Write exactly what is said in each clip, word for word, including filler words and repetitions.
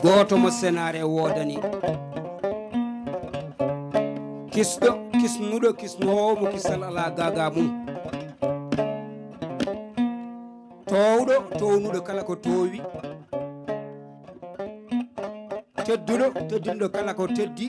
Gooto mo senaare woodani. Kisɗo, kisnuɗo, kisnoowo mo kisal alaa gaagaa mum. Toowɗo, townuɗo kala ko toowi. Tedduɗo, teddinɗo kala ko teddi.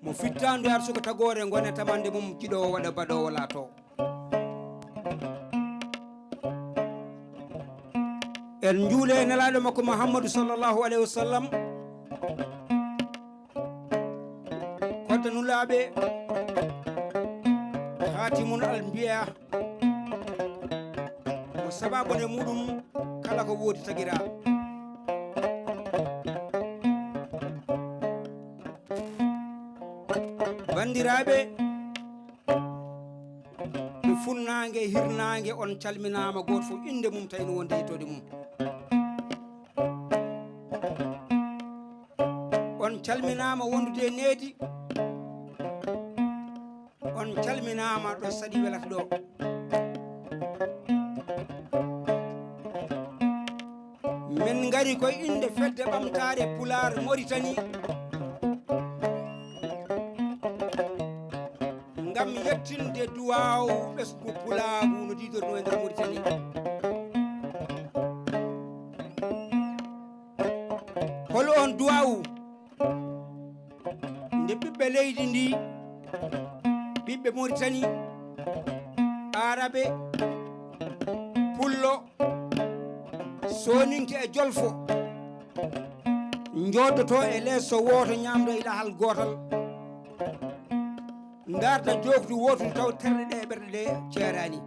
Mo fittaandu e arsuka tagoore ngone tamande mum, jiɗoowo waɗa baɗoowo laato. En njuule e nelaaɗo makko Muhammadu sallallahu alayhi wa sallam. Kodda nulaaɓe, Khatimul Anbiya, mo sababone muɗum kala ko woodi tagira. Banndiraaɓe, e funnaange, hirnaange, on calminaama, gooto fof innde mum tawi no wonde yettoode mum. On calminaama wondude e needi. On calminaama ɗo saɗi welata ɗo. Min ngari koye innde Fedde Ɓamtaare Pulaar Moritani, ngam yettinde duwaaw ɓesngu pulaagu no diidornoo e nder Moritani. Hol on duwaaw? Nde ɓiɓɓe leydi ndi, ɓiɓɓe Moritani, Aarabe, Pullo, Sooninke e Jolfo, njooɗoto e leeso wooto, ñaamda e lahal gootal, ndarda jookdu wootu, taw terɗe ɗe e ɓerɗe ɗe ceeraani.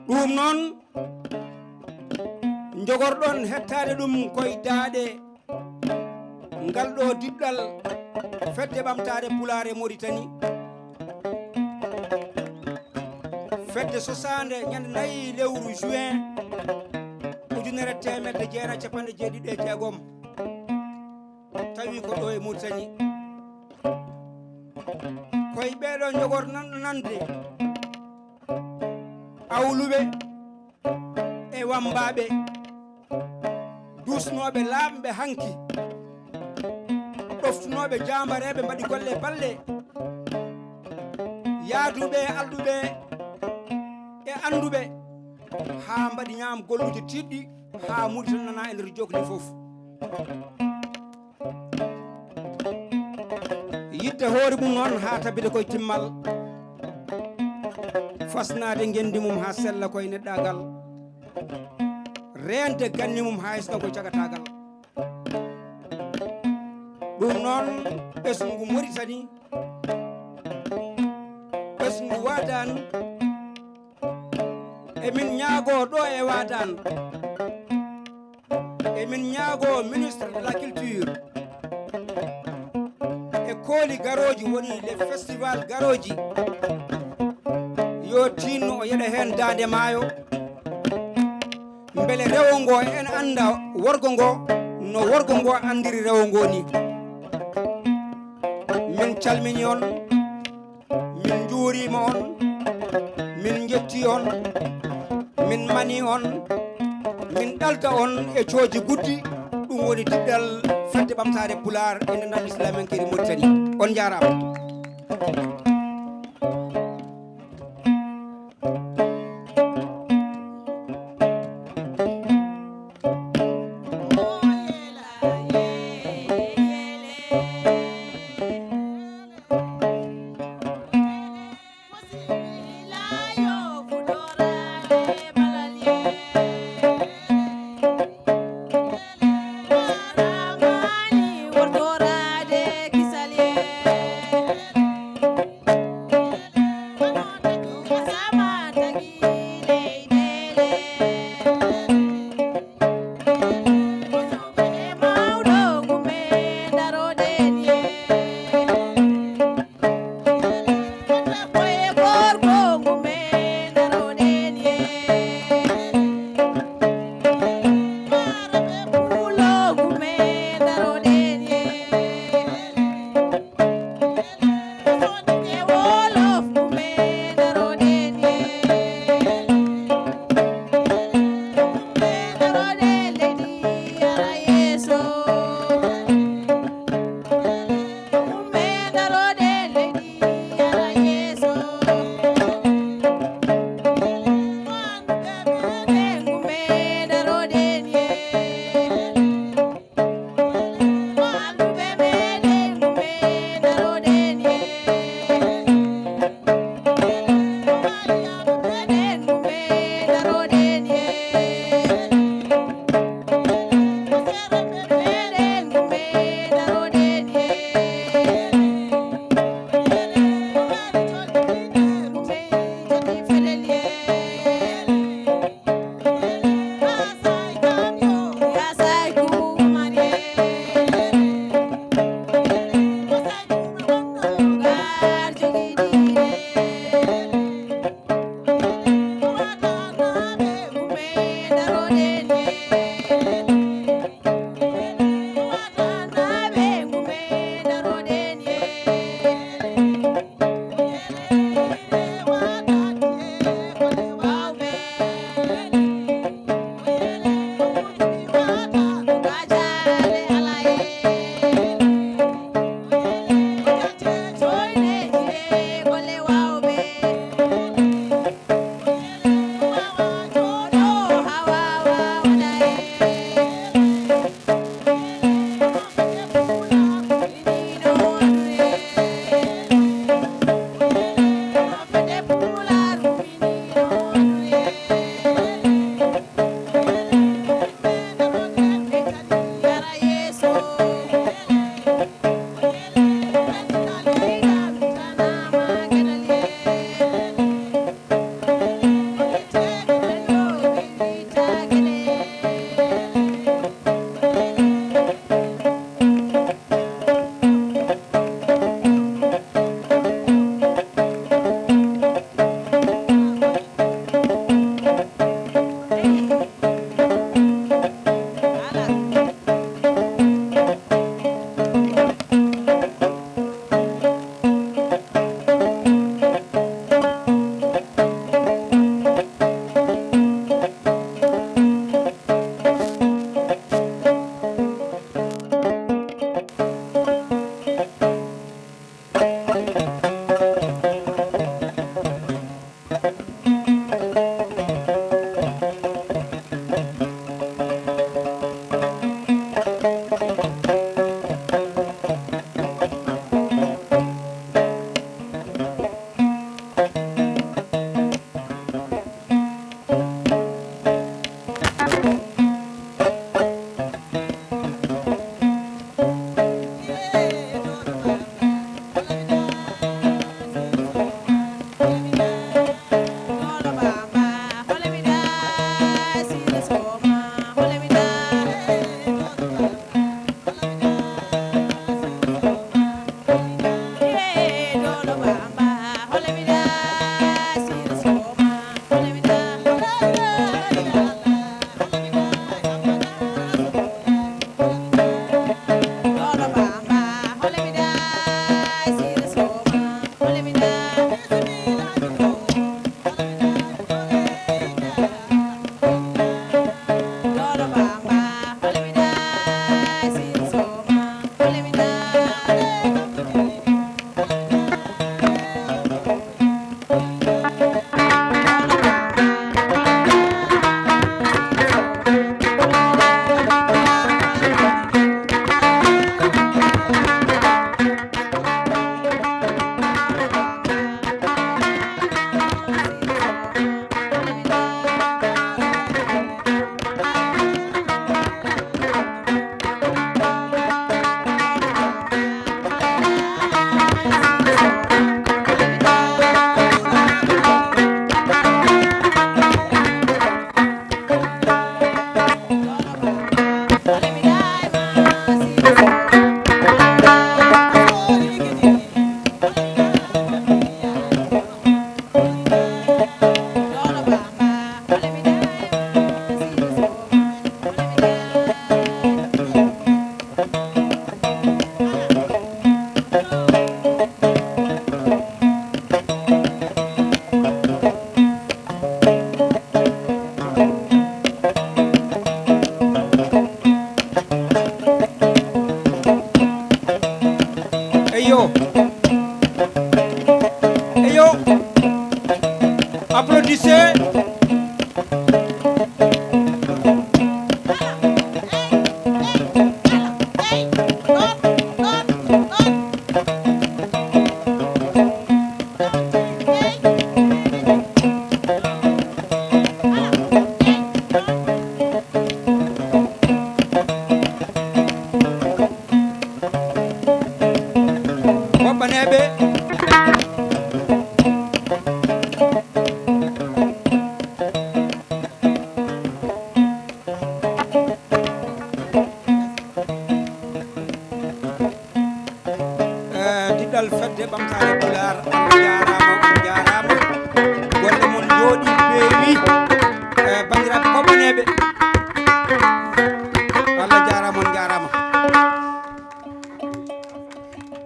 Ɗum noon, njogorɗon hettaade ɗum koye daaɗe ngal ɗo diɗɗal Fedde Ɓamtaare Pulaar e Moritani. Fedde sosaande ñande nayi lewru juin ujunere teemedde jeenayi capanɗe jeeɗiɗi e jeegom, tawi ko ɗo e Moritani. Koye ɓeeɗo njogor nan-, nande awluɓe e wambaaɓe, duusnooɓe laaɓɓe hanki, ɗoftunooɓe jaambareeɓe mbaɗi golle balle, yaaduɓe e alɗuɓe e annduɓe, haa mbaɗi ñaam golluuje tiiɗɗi, haa Moritani nana e nder jokli fof. Yiɗde hoore mum noon haa tabita koye timmal, fasnaade ngenndi mum haa sella koye neɗɗaagal, reende ganni mum haa hisna koye cagataagal. Ɗum noon, ɓesngu Moritani, ɓesngu Waadaan, emin ñaagoo ɗo e Waadaan, emin ñaagoo ministre de la culture e kooli garooji, woni les festivals garooji, yo tinno o yeɗa heen daande maayo, mbele rewo ngo en annda worgo ngo, no worgo ngo anndiri rewo ngo ni. Min calmini on, min njuuriima on, min njetti on, min mani on, min ɗalta on e cooji guddi. Ɗum woni diɗɗal Fedde Ɓamtaare Pulaar e Ndenndaangal Islaamankeeri Moritani. On njaaraama.